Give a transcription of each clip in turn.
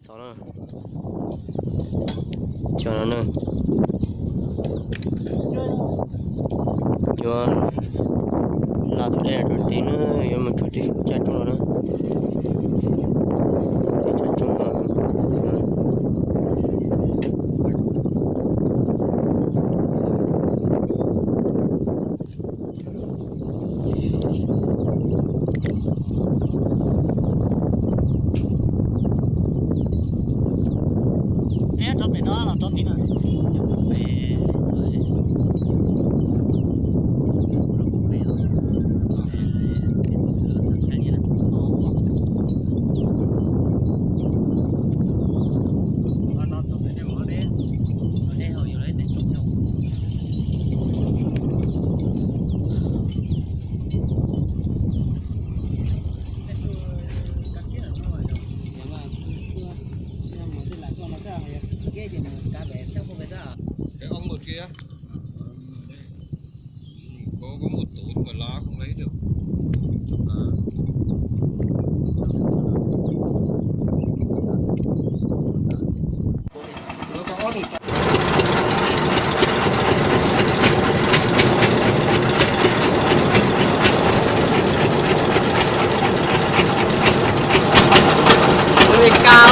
Txog na, cov no na, yuav hla tus dej rau tim na, yuav mus rau tim caj tsoob no na. Tim caj tsoob no. Neb rov pem no los rov tid na? Ông mở kia. Có, có một tủ mà lá không lấy được. Đó. Ua li cas.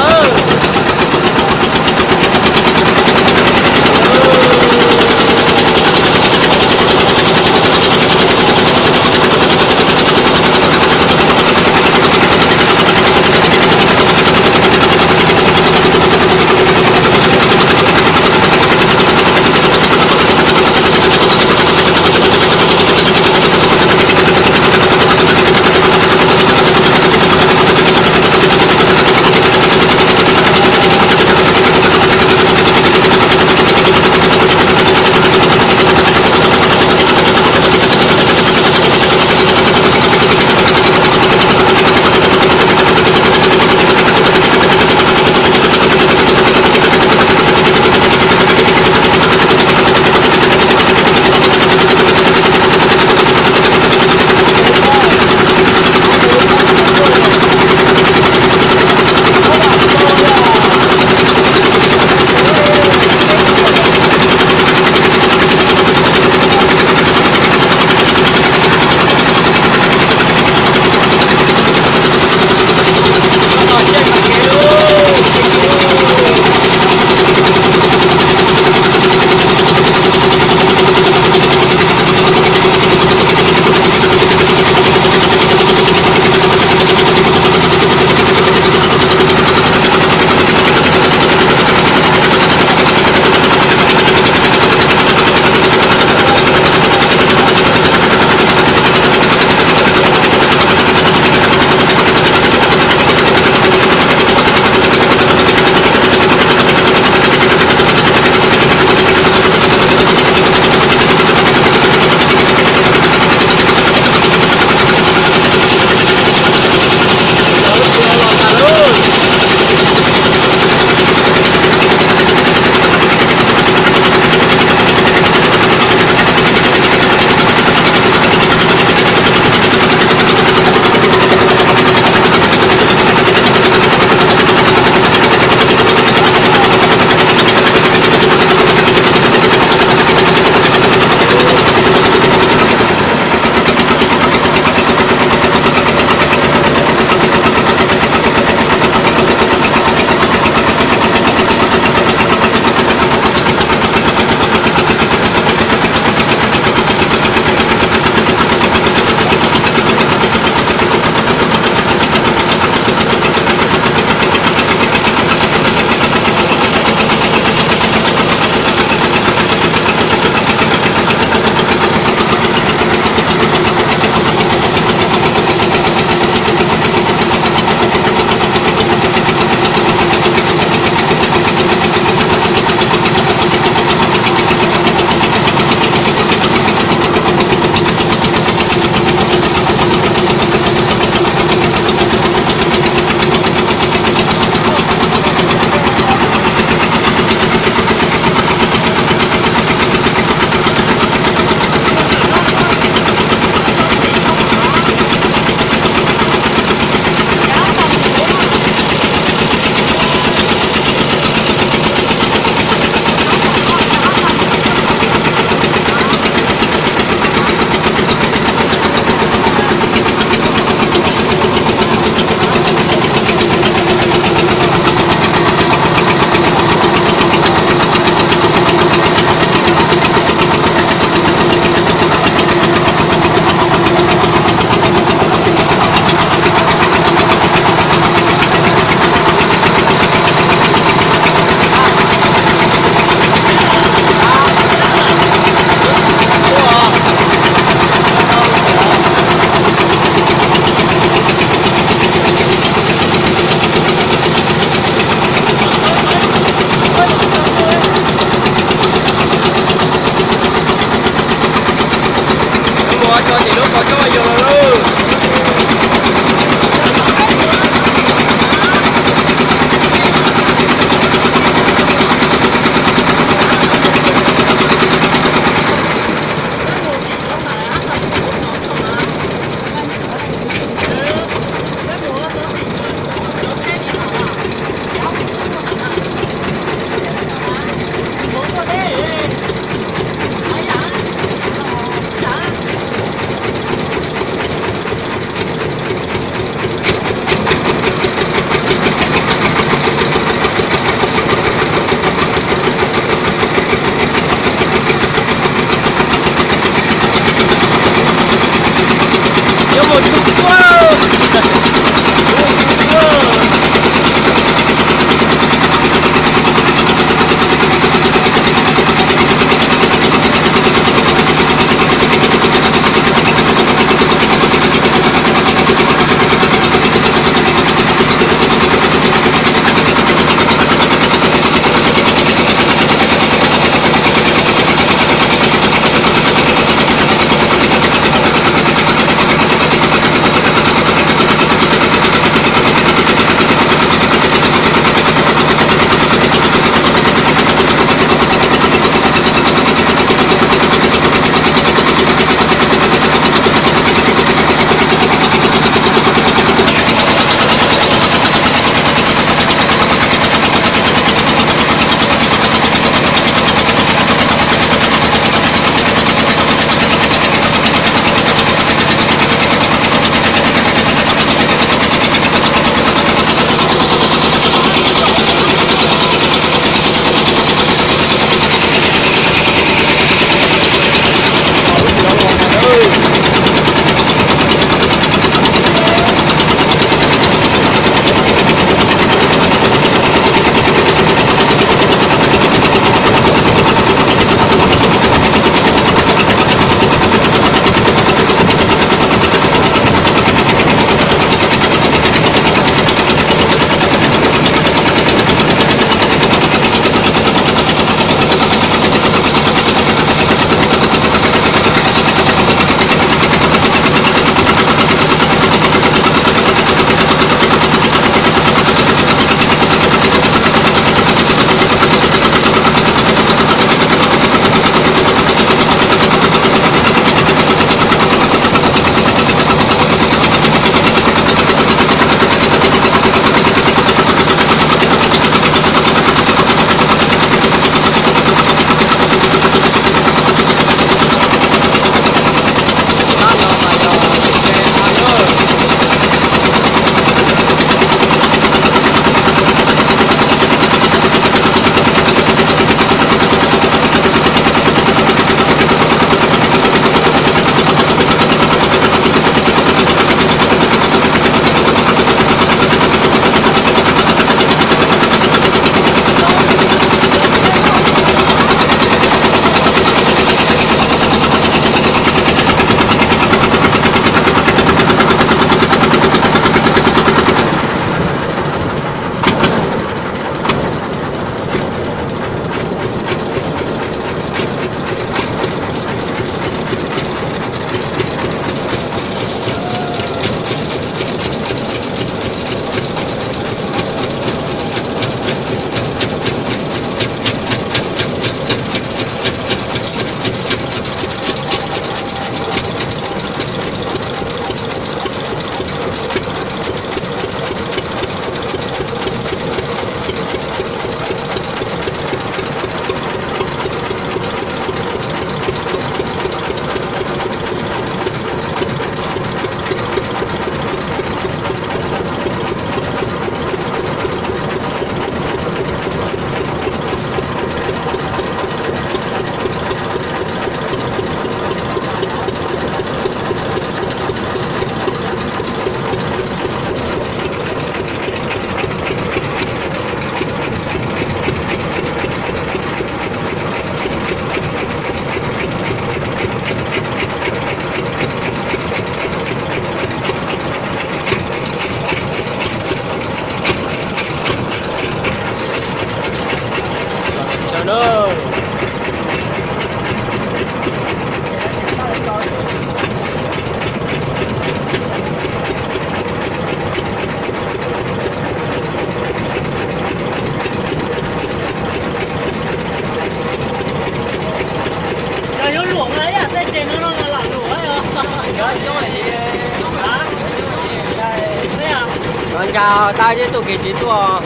Cov ncas tau zeb tuaj kev tsis tuaj.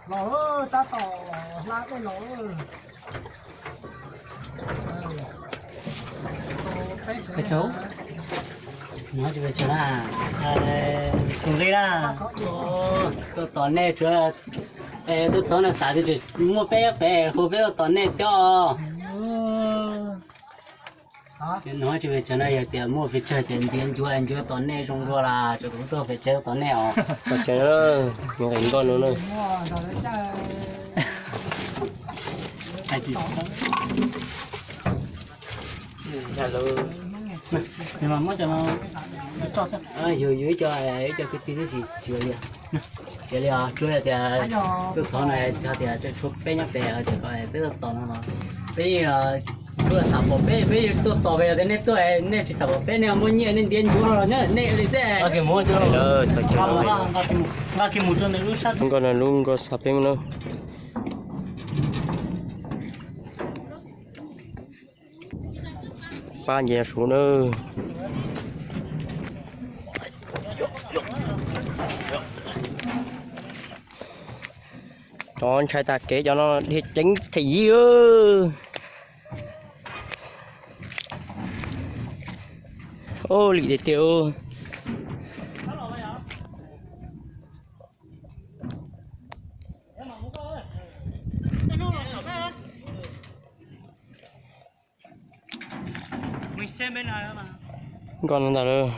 Los tab tom hla dej los. Peb tsaug, no tsis peb tsaug na, tus nqi na, tuaj tos nej tsuav, tuaj txog no xav tias tseem muaj peb nyob pem hu peb tuaj tos nej xwb os. No tsis peb tsaug na, yog tias muaj pes tsawg tias ntiav ncuav ncuav tos nej zoo dua las tsuav kuv tuaj pes tsawg tos nej os. Nqis nkoj no na. Yus yus ib co, ib co kwv tij tib si tsis ua li. Tsis ua li os, tsuas yog tias tuaj txog no hais tias tsuas tshuav peb nyob pem tias kom peb tuaj tos no los peb yeej tsuas xav pom peb, peb yeej tuaj tos, yog tias nej tuaj nej tsis xav pom peb, nej muab nyiaj nej ntiav ncuav los nyob nej li xwb. Nkoj no lub nkoj xa peb no. Pab nce suv na. Cov ntshai tas kev cov no dhia ceev them yib. Lim tiag tiag. Nkoj no ntag lawm.